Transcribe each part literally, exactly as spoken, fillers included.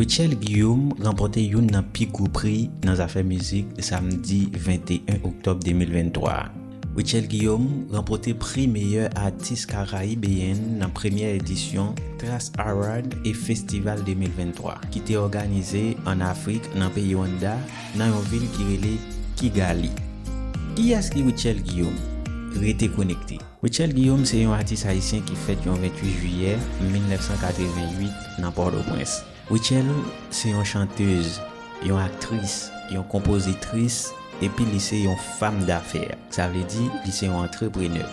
Rutshelle Guillaume ranpòte youn nan pi gwo pri nan zafè mizik samdi venteyen oktòb de mil venntwa a. Rutshelle Guillaume ranpòte pri meyè atis karayibeyèn nan premyè edisyon Trace Award e Festival de mil venntwa, ki te òganize ann Afrik, nan peyi Rwanda, nan yon vil ki rele Kigali. Kiyès ki Rutshelle Guillaume? Rete konekte. Rutshelle Guillaume se yon atis ayisyen ki fèt yon venntuit jiyè mil nèf san katreventuit nan Pòtoprens. Rutshelle se yon chantèz, yon aktris, yon konpozitris, epi li se yon fanm dafè. Sa vle di, li se yon antreprenè.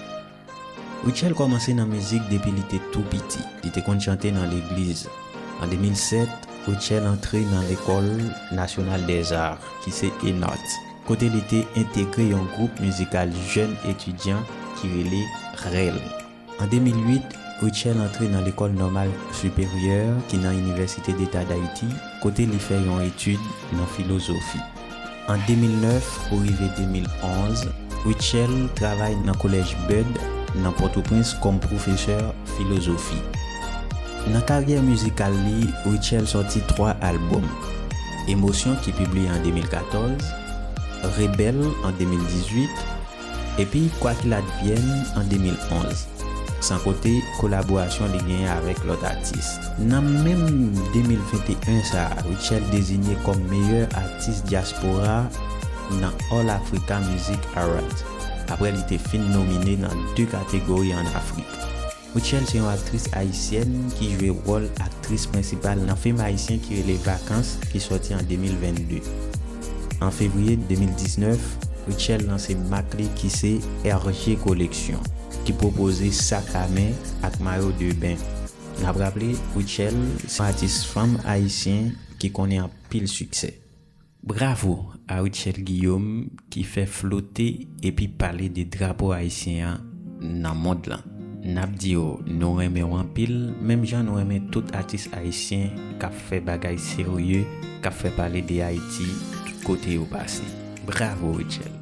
Rutshelle kòmanse nan mizik depi li te tou piti. Li te konn chante nan legliz. An de mil sèt, Rutshelle antre nan Lekòl Nasyonal dèzar, ki se ENART, kote li te entegre yon gwoup mizikal jèn etidyan ki rele rèl. An de mil uit, Rutshelle antre nan Lekòl Nòmal Siperyè ki nan Inivèsite Deta Dayiti, kote li fè yon etid nan filozofi. An de mil nèf pou rive de mil onz, Rutshelle travay nan Kolèj Bud nan Pòtoprens kòm pwofesè filozofi. Nan karyè mizikal li, Rutshelle sòti twa albòm: Emosyon ki pibliye an de mil katòz, Rebèl an de mil dizuit, epi Quoi qu'il advienne an de mil onz, san konte kolaborasyon li genyen avèk lòt atis. Nan menm de mil venteyen sa a, Rutshelle deziye kòm meyè atis dyaspora nan All Africa Music Awards, apre li te fin nomine nan de kategori ann Afrik. Rutshelle se yon aktris ayisyèn ki jwe wòl aktris prensipal nan fim ayisyen ki rele Vacances, ki sòti an de mil vennde. An fevriye de mil diznèf, Rutshelle lanse mak li ki se R G Collection, ki pwopoze sak a men ak mayo de ben. N ap raple, Rutshelle se yon atis fanm ayisyen ki konnen anpil siksè. Bravo a Rutshelle Guillaume ki fè flote epi pale de drapo ayisyen an nan mond lan. N ap di w, nou renmen w anpil, menm jan nou renmen tout atis ayisyen k ap fè bagay serye, k ap fè pale de Ayiti tout kote yo pase. Bravo, Rutshelle!